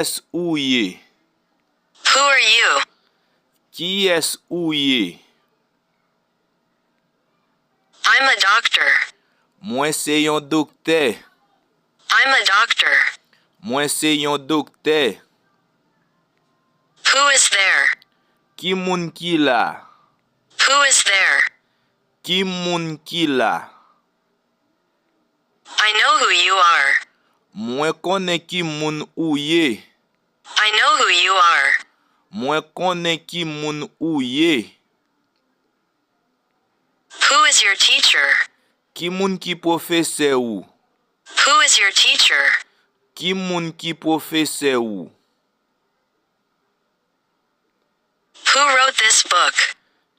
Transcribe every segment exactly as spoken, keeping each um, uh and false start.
Kiyès ou ye? Who are you? Kiyès ou ye? I'm a doctor. Mwen se yon doktè. I'm a doctor. Mwen se yon doktè. Who is there? Ki moun ki la? Who is there? Ki moun ki la? I know who you are. Mwen konnen ki moun ou ye. I know who you are. Mwen konnen ki moun ou ye. Who is your teacher? Ki moun ki pwofesè ou? Who is your teacher? Ki moun ki pwofesè ou? Who wrote this book?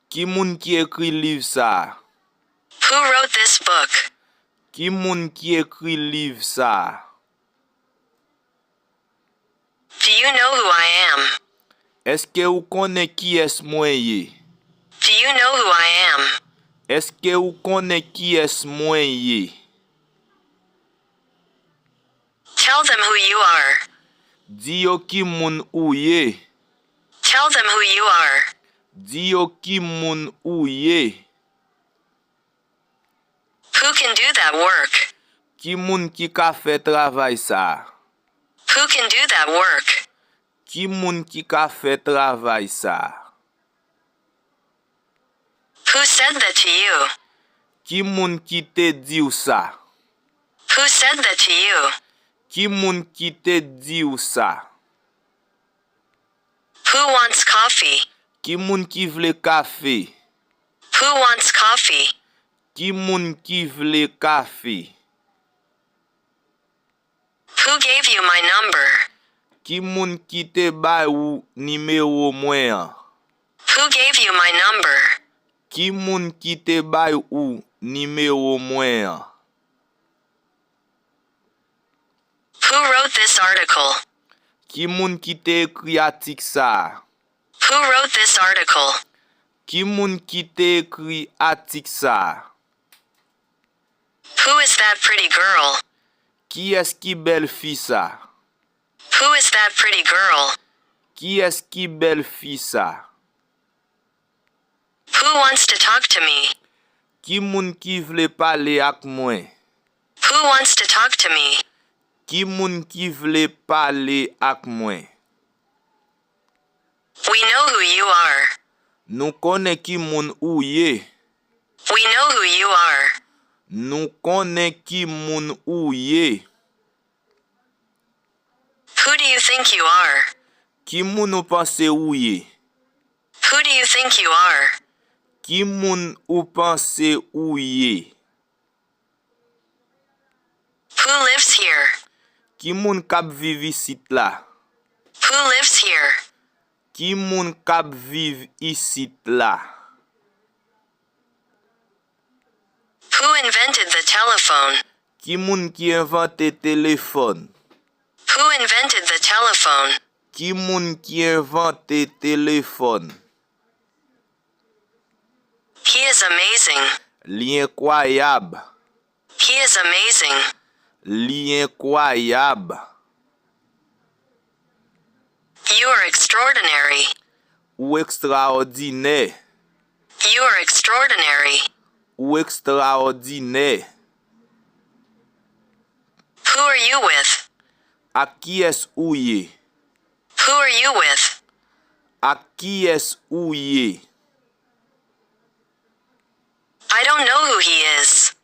Ki moun ki ekri liv sa a? Who wrote this book? Ki moun ki ekri liv sa a? Do you know who I am? Èske ou konnen kiyès mwen ye? Do you know who I am? Èske ou konnen kiyès mwen ye? Tell them who you are. Di yo ki moun ou ye. Tell them who you are. Di yo ki moun ou ye. Who can do that work? Ki moun ki ka fè travay sa a? Who can do that work? Ki moun ki ka fè travay sa a? Who said that to you? Ki moun ki te di w sa? Who said that to you? Ki moun ki te di w sa? Who wants coffee? Ki moun ki vle kafe? Who wants coffee? Ki moun ki vle kafe? Who gave you my number? Ki moun ki te bay ou nimewo mwen an? Who gave you my number? Ki moun ki te bay ou nimewo mwen an? Who wrote this article? Ki moun ki te ekri atik sa a? Who wrote this article? Ki moun ki te ekri atik sa a? Who is that pretty girl? Kiyès ki bèl fi sa? Who is that pretty girl? Kiyès ki bèl fi sa? Who wants to talk to me? Ki moun ki vle pale ak mwen? Who wants to talk to me? Ki moun ki vle pale ak mwen? We know who you are. Nou konnen ki moun ou ye. We know who you are. Nou konnen ki moun ou ye. Who do you think you are? Ki moun ou panse ou ye? Who do you think you are? Ki moun ou panse ou ye? Who lives here? Ki moun k ap viv isit la? Who lives here? Ki moun k ap viv isit la? Who invented the telephone? Ki moun ki envante telefòn? Who invented the telephone? Ki moun ki envante telefòn? He is amazing. Li enkwayab. He is amazing. Li enkwayab. You are extraordinary. Ou ekstraòdinè. You are extraordinary. Ou ekstraòdinè. Who are you with? Ak kiyès ou ye? Who are you with? Ak kiyès ou ye? I don't know who he is.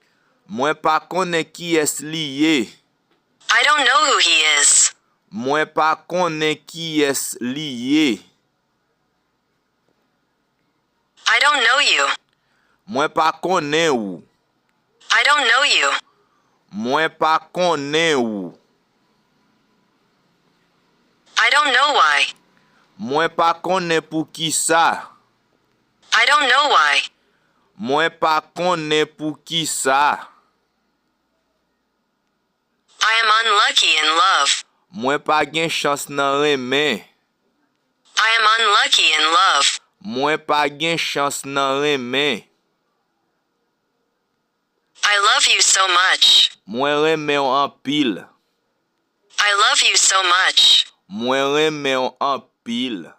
Mwen pa konnen kiyès li ye. I don't know who he is. Mwen pa konnen kiyès li ye. I don't know you. Mwen pa konnen ou. I don't know you. Mwen pa konnen ou. I don't know why. Mwen pa konnen poukisa. I don't know why. Mwen pa konnen poukisa. I am unlucky in love. Mwen pa gen chans nan renmen. I am unlucky in love. Mwen pa gen chans nan renmen. I love you so much. Mwen renmen w anpil. I love you so much. Mwen renmen w anpil.